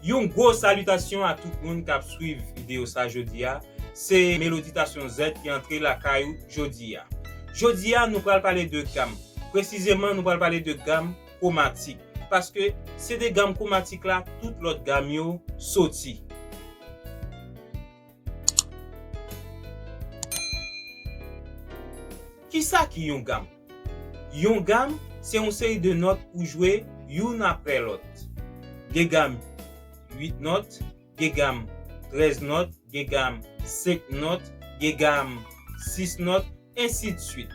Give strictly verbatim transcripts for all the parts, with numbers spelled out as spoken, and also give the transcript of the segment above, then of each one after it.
Yon gwo salitasyon a tout moun k ap swiv videyo sa jodi a. Se Meloditasyon Z ki antre lakay ou jodi a. Jodi a, nou pral pale de gam. Presizeman, nou pral pale de gam kwomatik. Paske se de gam kwomatik la, tout lòt gam yo soti. Kisa ki yon gam? Yon gam, se yon seri de nòt ou jwe youn apre lòt. Gen gam uit nòt, gen gam trèz nòt, gen gam senk nòt, gen gam sis nòt, ensi de swit.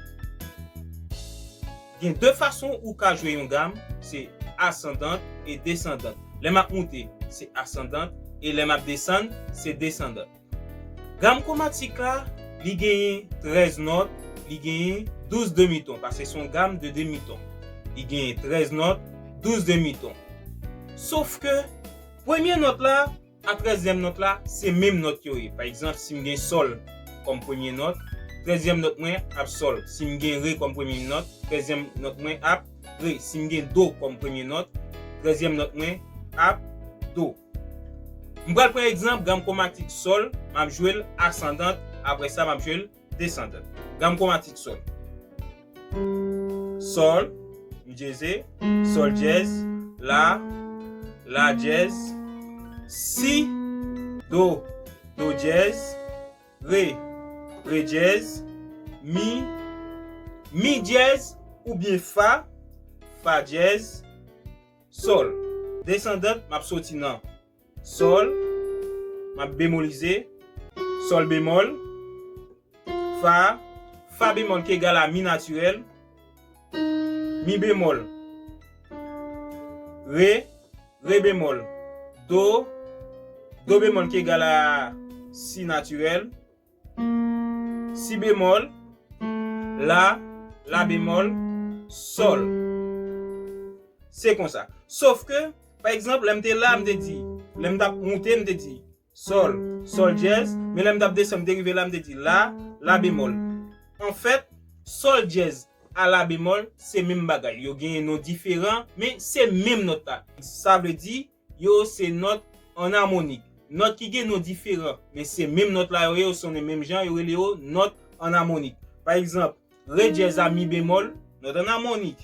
Gen de fason ou ka jwe yon gam, se asandant e desandant. Lè m ap moute, se asandant, e lè m ap desann, se desandant. Gam kwomatik la, li genyen trèz nòt, li genyen douz demiton, paske se yon gam de demiton. Li genyen trèz nòt, douz demiton. Sof ke premye nòt la a trèzyèm nòt la, se menm nòt yo ye. Pa egzanp, si m gen sòl kòm premye nòt, trèzyèm nòt mwen ap sòl. Si m gen re kòm premye nòt, trèzyèm nòt mwen ap re. Si m gen do kòm premye nòt, trèzyèm nòt mwen ap do. M pral pran egzanp gam kwomatik sòl, m ap jwe l asandant, apre sa m ap jwe l desandant. Gam kwomatik sòl. Sòl, mi dyeze, sòl dyèz, la, la dyèz, si, do, do dyèz, re, re dyèz, mi, mi dyèz oubyen fa, fa dyèz, sòl. Desandant, m ap soti nan sòl, m ap bemolize, sòl bemòl, fa, fa bemòl ki egal a mi natirèl, mi bemòl, re, re bemòl, do, do bemòl ki egal a si natirèl, si bemòl, la, la bemòl, sòl. Se konsa. Sof ke, pa egzanp, lè m te la, m te di, lè m t ap moute, m te di, sòl, sòl dyèz, men lè m t ap desann, m te rive la, m te di, la, la bemòl. Anfèt, sòl dyèz a la bemòl, se menm bagay. Yo genyen non diferan, men se menm nòt la. Sa vle di, yo se nòt an amonik. Nòt ki gen non diferan, men se menm nòt la yo ye, yo sonnen menm jan, yo rele yo nòt an amonik. Pa egzanp, re dyèz a mi bemòl, nòt an amonik.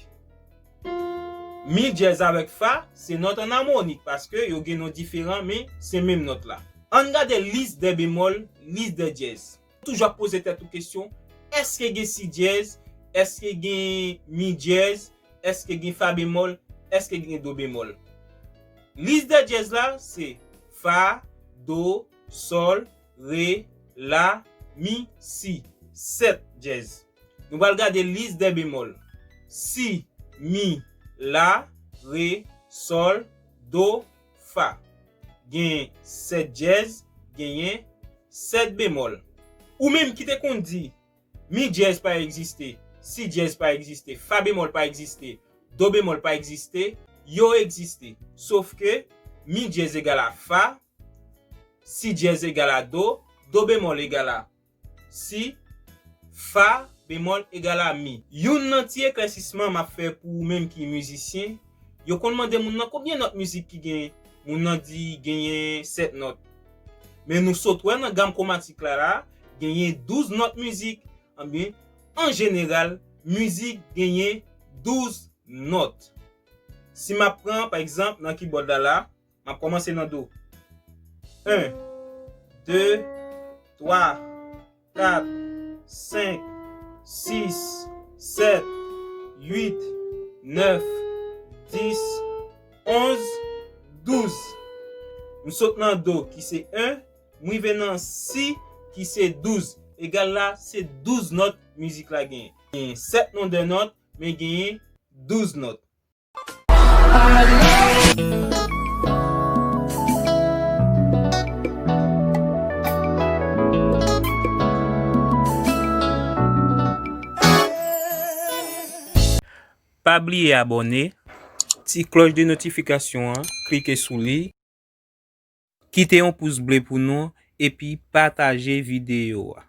Mi dyèz avèk fa, se nòt an amonik, paske yo gen non diferan, men se menm nòt la. Ann gade lis dè bemòl, lis dè dyèz. Toujou ap poze tèt ou kesyon, èske gen si dyèz, èske gen mi dyèz, èske gen fa bemòl, èske gen do bemòl? Lis dè dyèz la, se fa, do, sòl, re, la, mi, si. Sèt dyèz. Nou pral gade lis dè bemòl. Si, mi, la, re, sòl, do, fa. Gen sèt dyèz, genyen sèt bemòl. Ou menm ki te konn di mi dyèz pa egziste, si dyèz pa egziste, fa bemòl pa egziste, do bemòl pa egziste, yo egziste. Sof ke mi dyèz egal a fa, si dyèz egal a do, do bemòl egal a si, fa bemòl egal a mi. Youn nan ti eklèsisman m ap fè pou ou menm ki mizisyen, yo konn mande moun nan konbyen nòt mizik ki genyen. Moun nan di genyen sèt nòt. Men nou sot wè nan gam kwomatik la la, genyen douz nòt mizik. Anben, an jeneral, mizik genyen douz nòt. Si m ap pran, pa egzanp, nan kibòd la la, m ap kòmanse nan do. En, de, twa, kat, senk, sis, sèt, uit, nèf, dis, onz, douz. M sot nan do ki se en, m rive nan si ki se douz. Egal la, se douz nòt mizik la genyen. Genyen sèt non dè nòt, men genyen douz nòt. Pa bliye abòne, ti klòch de notifikasyon an, klike sou li. Kite yon pous ble pou nou epi pataje videyo a.